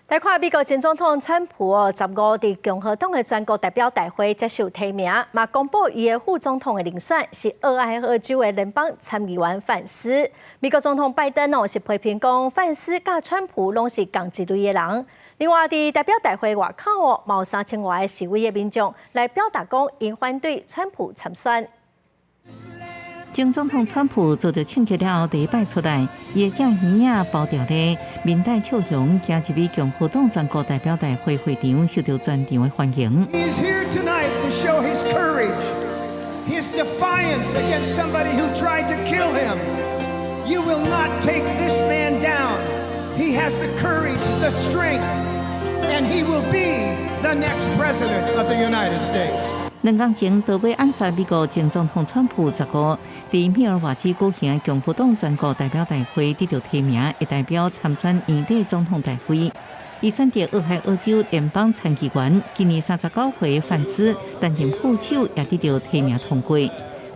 來看美國前總統川普哦，十五佇共和黨的全國代表大會接受提名，嘛公布伊的副總統的人選是俄亥俄州的聯邦參議員范斯。美國總統拜登哦是批評講范斯佮川普攏是仝一類的人。另外，佇代表大會外口哦，嘛有3000外个示威的民眾來表達講𪜶反對川普參選。前總統川普遭著槍擊了後，第一擺出來，伊的正耳仔包著咧，面帶笑容，行入去共和黨全國代表大會會場，受到全場的歡迎。 He is here tonight to show his courage, his defiance against somebody who tried to kill him. You will not take this man down. He has the courage, the strength, and he will be the next president of the United States. 兩工前，刀欲暗殺美國前總統川普十五，佇密爾瓦基舉行共和黨全國代表大會得到提名，會代表參選年底總統大會。伊選擇俄亥俄州聯邦參議員，今年39歲范斯擔任副手，也得到提名通過。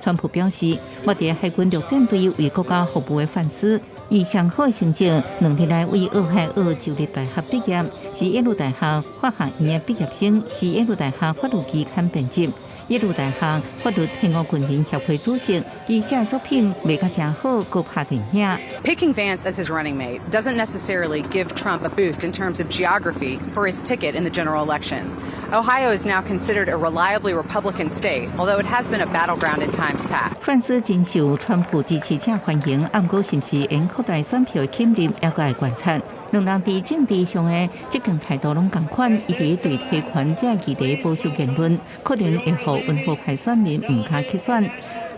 川普表示，我佇海軍陸戰隊為國家服務的范斯，以上好的成績，2日來為俄亥俄州立大學畢業，是耶魯大學法學院的畢業生，是耶魯大學法律期刊編輯，耶魯大學法律退伍軍人協會主席。伊寫作品賣甲誠好，閣拍電影。 Picking Vance as his running mate doesn't necessarily give Trump a boost in terms of geography for his ticket in the general election. Ohio is now considered a reliably Republican state, although it has been a battleground in times past. 范斯真受川普支持者歡迎，毋過是毋是會擴大選票的吸引力，猶閣愛觀察。兩人佇政治上的激進態度攏仝款，伊佇對提權這議題保守言論，可能會予溫和派選民毋跤去選。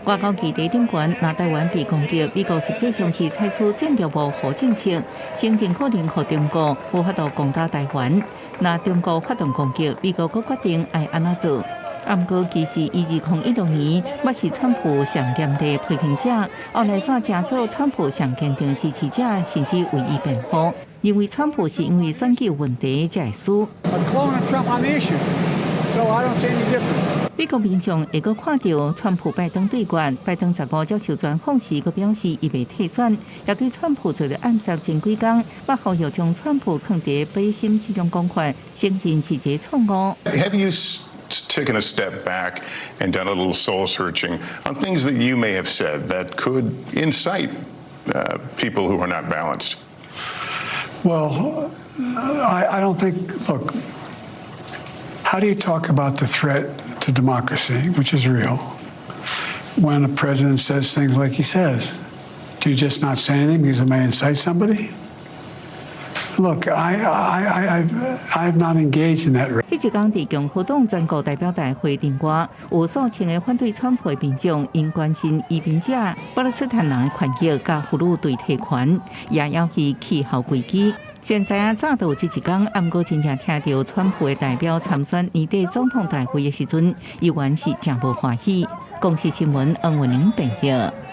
外交議題頂懸，若台灣被攻擊，美國實際上是採取戰略模糊政策，承認可能予中國無法度攻打台灣。若中國發動攻擊，美國閣決定愛按怎做。毋過其實伊2016年，捌是川普上嚴厲批評者，後來煞成做川普上堅定支持者，甚至為伊辯護，認為川普是因為選舉問題才會輸。 So I don't see any difference. 美國民眾會閣看著川普拜登對決，拜登十五接受專訪時，閣表示伊袂退選，也對川普做了暗殺前幾工，捌呼籲將川普囥佇背心這種講法，承認是一個錯誤。 Have you taken a step back and done a little soul searching on things that you may have said that could incite people who are not balanced? Well, I don't think, look, how do you talk about the threat to democracy, which is real, when a president says things like he says? Do you just not say anything because it may incite somebody? Look, I've not engaged in that. 彼一工佇共和黨全國代表大會頂外，有數千个反對川普的民眾，𪜶關心移民者、巴勒斯坦人的權益、佮婦女對提權，也要去氣候危機。現在啊，早就有這一工，毋過真正聽著川普的代表參選年底總統大會的時陣，猶原是誠無歡喜。公視新聞，黃文玲編譯。